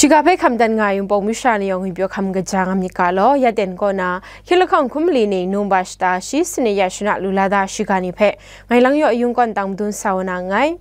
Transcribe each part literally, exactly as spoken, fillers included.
Shiga hpe hkam dan nga ai Wunpawng masha ni yawng ngwi pyaw hkam kaja nga myit ga law, ya ten kaw na, hkying lahkawng hkum mali ni November shata shi sanit ya shana lu la da shiga ni hpe, ngai Lang Yaw Yung kawn tang madun sa wa na nngai.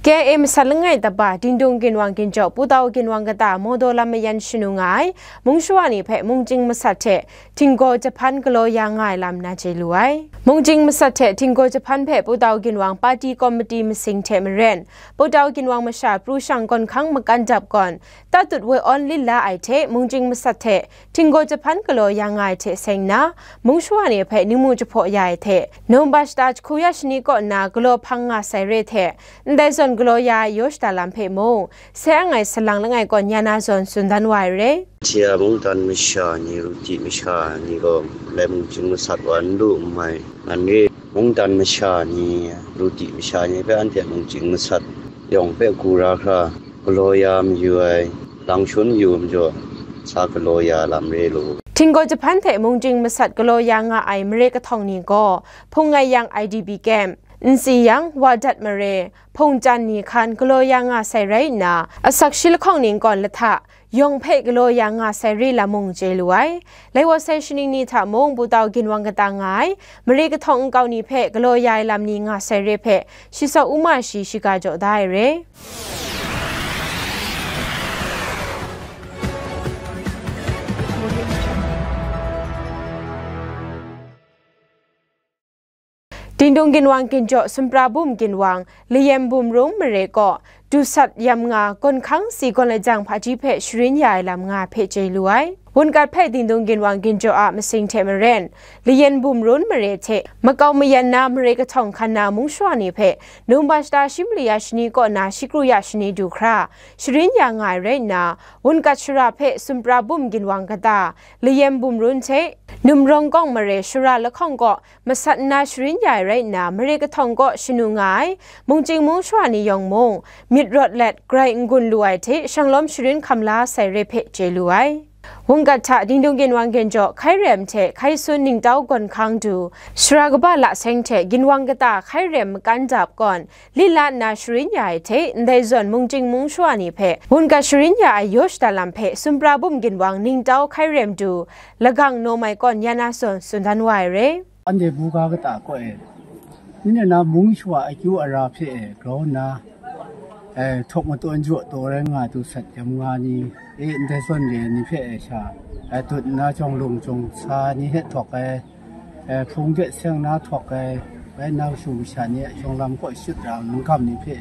K I A masat langai daba, Dingdung ginwang ginjaw, Putau ginwang kata, Mawdaw lam mayan shanu nga ai mung shawa ni hpe mungchying masat hte htinggaw jahpan galaw ya nga ai lam na chye lu ai. Mungchying masat hte htinggaw jahpan hpe Putau ginwang pati komiti masing hte maren, Putau ginwang masha pru shang gawn hkang makan dap gawn, tatut woi awn lit la ai hte mungchying masat hte htinggaw jahpan galaw ya nga ai hte seng nna, mung shawa ni hpe ningmu jahpaw ya ai hte, November shata jahku ya shani kaw nna galaw hpang nga sai re hte, ndai zawn galaw ya ai yaw shada lam hpe mung, sai ang ai salang langai kawn ya na zawn tsun dan wa ai re. Tia mungdan masha ni, ruti masha ni gaw, ndai mungchying masat wa n lu n mai, ngan re. Mungdan masha ni, ruti masha ni hpe anhte mungchying masat yawng hpe gura hkra, galaw ya mayu ai, lang shawn mayu majaw, sa galaw ya lam re lu. Htinggaw jahpan hte mungchying masat galaw ya nga ai mare kahtawng ni gaw, Hpung Ngai Yang I D P camp, Nsi Yang, Wadat mare, Hpung Chyan ni hkan galaw ya nga sai rai nna, asak shi lahkawng ning kawn lahta, yawng hpe galaw ya nga sai re lam mung chye lu ai. Lai wa sai shaning ni hta mung, Putau ginwang kata nga ai mare kahtawng nkau ni hpe galaw ya ai lam ni nga sai re hpe, Shisaw Uma Shi shiga jaw da ai re. Dingdung ginwang ginjaw, Sumra Bum ginwang, Layem Bum Rung mare kaw, dusat yam nga, gawn hkang si gawn lajang hpaji hpe sharin ya ai lam nga hpe chye lu ai. Wunkat hpe Dingdung ginwang ginjaw a masing hte maren, Layem Bum Rung mare hte makau mayan na mare kahtawng hkan na mung shawa ni hpe, November shata shi mali ya shani kaw na shi kru ya shani du hkra, sharin ya nga ai rai nna, wunkat shara hpe Sumra Bum ginwang kata, Layem Bum Rung hte, Num Rawng Kawng mare shara lahkawng kaw, masat nna sharin ya ai rai nna, mare kahtawng kaw shanu nga ai, mungchying mung shawa ni yawng mung, myit rawt let, grai n-gun lu ai hte, shanglawm sharin hkam la sai re hpe chye lu ai. Wunkat hta Dingdung ginwang ginjaw, Hkai Rem hte Hkai Sun ningtau gawn hkang du, Sara kaba la seng hte ginwang kata Hkai Rem makan dap gawn, lit la nna sharin ya ai hte, ndai zawn mungchying mung shawa ni hpe, wunkat sharin ya ai yaw shada lam hpe, Sumra Bum ginwang ningtau Hkai Rem du, Lagang Naw Mai kawn ya na zawn tsun dan wa ai re. Anhte buga kata kaw e, ning na mung shawa akyu ara hpe e grau nna, e, htaw matawn jaw taw rai nga ai dusat yam nga ni, e, ndai zawn re ni hpe e sha, e, dut nna jawng lung jawng sa ni hte htawk ai, e, hpung de seng na htawk ai, bai nang shu masha ni a shawng lam kaw shut ra ai mungkan ni hpe,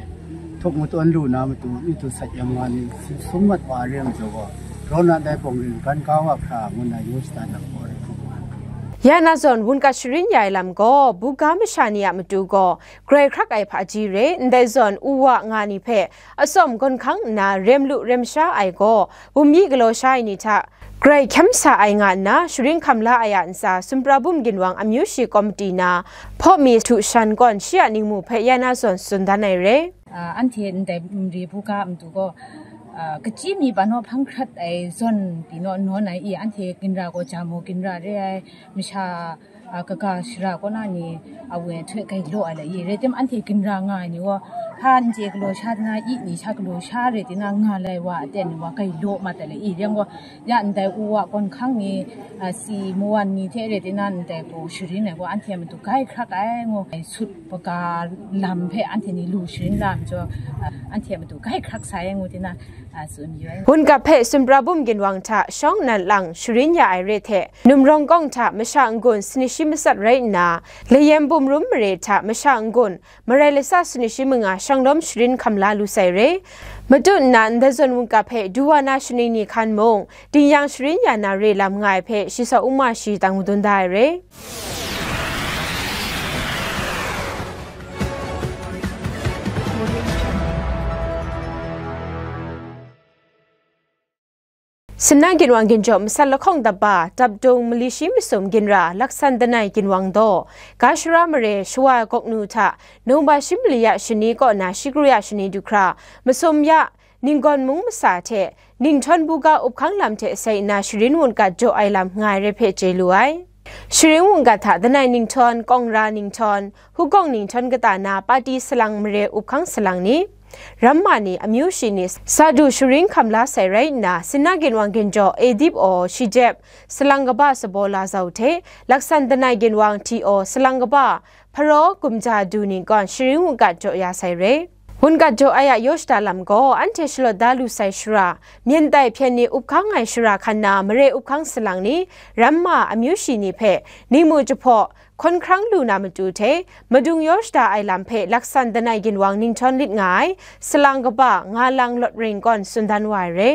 htaw matawn lu na matu, ni dusat yam nga ni, sum mat wa re majaw gaw, grau nna ndai bawng ring gan ga wa hkra, ngu nna yaw shada na gaw rai hkrup nga ai. Ya na zawn wunkat sharin ya ai lam gaw, buga masha ni a matu gaw, grai hkrak ai hpaji re, ndai zawn uwa nga ni hpe, atsawm gawn hkang nna rem lu rem sha ai gaw, bum myi galaw sha ai ni hta, grai hkyam sa ai nga nna, sharin hkam la ai a ntsa, Sumra Bum ginwang amyu shi komiti na, hpaw mi htu shan kawn shi a ningmu hpe ya na zawn tsun dan ai re. A, anhte ndai mare buga a matu gaw, a, kachyi mi ban naw hpang hkrat ai zawn pyi naw nawn ai i, anhte ginra gaw ja mu ginra re ai, masha, a, kaga shara kaw na ni a woi hte gai law ai la i, rai tim anhte ginra nga ai ni gaw, hpa n chye galaw sha tina, i ni sha galaw sha rai tina nga lai wa a ten ni wa gai law mat ai la i, rai gaw, ya ndai uwa gawn hkang ni, a, si mawan ni hte rai tina ndai gaw sharin ai gaw, anhte a matu gai hkrak ai ngu ai sut, baga lam hpe anhte ni lu sharin la ai majaw, a, anhte a matu gai hkrak sai ai ngu tina, a, tsun yu ai. Wunkat hpe Sumra Bum ginwang hta shawng nnan lang sharin ya ai re hte, Num Rawng Kawng hta masha n-gun sanit shi matsat rai nna, Layem Bum Rung mare hta masha n-gun marai lasa sanit shi manga shanglawm sharin hkam la lu sai re. Matu nna ndai zawn wunkat hpe du wa na shaning ni hkan mung, ding yang sharin ya na re lam nga ai hpe, Shisaw Uma Shi tang madun da ai re. Sinna ginwang ginjaw masat lahkawng daba, Dapdung mali shi masum ginra, Laksan Danai ginwang daw, Gashara mare, Shawa Gawknu hta, November shi mali ya shani kaw na shi kru ya shani du hkra, masum ya, Ninggawn mung masa hte, Ninghthawn buga up hkang lam hte sai nna sharin wunkat jaw ai lam nga ai re hpe chye lu ai. Sharin wungkat hta danai ninghtawng, kawng ra ninghtawng, hukawng ninghtawng kata na pati salang mare up hkang salang ni, ramma ni, amyu shi ni, sa du sharin hkam la sai rai nna, Sinna ginwang ginjaw Edip aw shi jep, salang kaba Sabaw Lazau hte, laksan danai ginwang T O salang kaba Hparaw Gumja Du ni gawn sharin wungkat jaw ya sai re. Wungkat jaw ai a yaw shada lam gaw anhte shalawt da lu sai shara, myen tai hpyen ni up hkang ai shara hkan na mare up hkang salang ni, ramma amyu shi ni hpe ningmu jahpaw hkawn hkrang lu na matu hte, madung yaw shada ai lam hpe laksan danai ginwang ninghtawng lit nga ai salang kaba Nga Lang Lawt Ring gawn tsun dan wa ai re.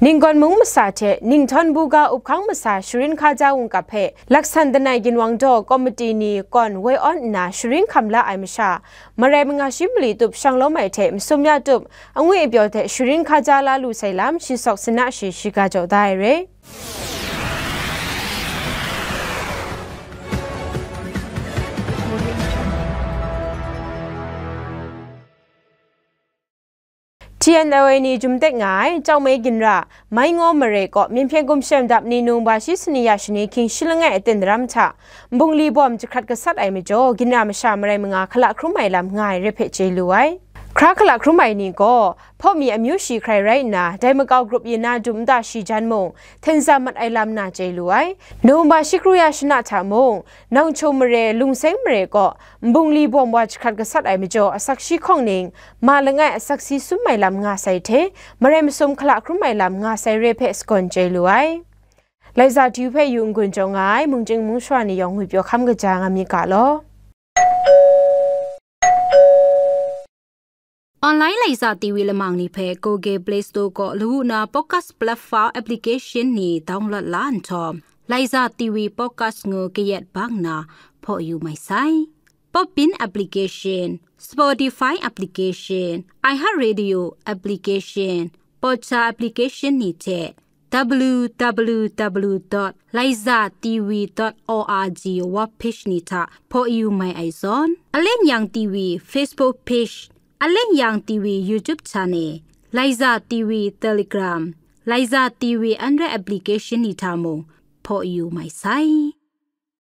Ninggawn mung masa hte ninghtawng buga up hkang masa sharin hkaja wungkap hpe laksan danai ginwang daw komiti ni gawn woi awn nna sharin hkam la ai masha, marai manga shi mali tup shanglawm ai hte masum ya tup angwi apyaw hte sharin hkaja la lu sai lam shi sawk Sinna shi shiga jaw da ai re. T N L A ni jum tek nga ai, Chyaw Mei ginra, Mai Ngaw mare kaw, Myen Hpyen Gumshem dap ni nung ba shi sani ya shani hkying shi langai aten daram hta, nbungli bawm jahkrat gasat ai majaw, ginra masha marai manga hkala hkrum ai lam nga ai rai hpe chye lu ai. Hkra hkala hkrum ai ni gaw, hpaw mi amyu shi hkrai rai nna, dai makau grup yin na dum nta shi jan mung, hten za mat ai lam na chye lu ai. Num ba shi kru ya shana hta mung, Nang Chum mare, Lungseng mare kaw, nbungli bawm wa jahkrat gasat ai majaw, asak shi hkawng ning, ma langai asak si sum ai lam nga sai hte, marai masum hkala hkrum ai lam nga sai re hpe sagawn chye lu ai. Laiza T V hpe yu n-gun jaw nga ai, mungchying mungsha ni yawng ngwipyaw hkam kaja nga myit ga law. Online Laiza T V lamang ni hpe Google Play Store kaw lawu na podcast platform application ni download la nhtawm, Laiza T V podcast ngu kayat bang na hpaw yu mai sai. Podbean application, Spotify application, iHeartRadio application, Podcha application ni hte w w w dot laiza t v dot o r g web page ni hta hpaw yu mai ai zawn, Aleng Yang T V Facebook page, Aleng Yang T V YouTube channel, Laiza T V Telegram, Laiza T V Android application ni hta mung hpaw yu mai sai.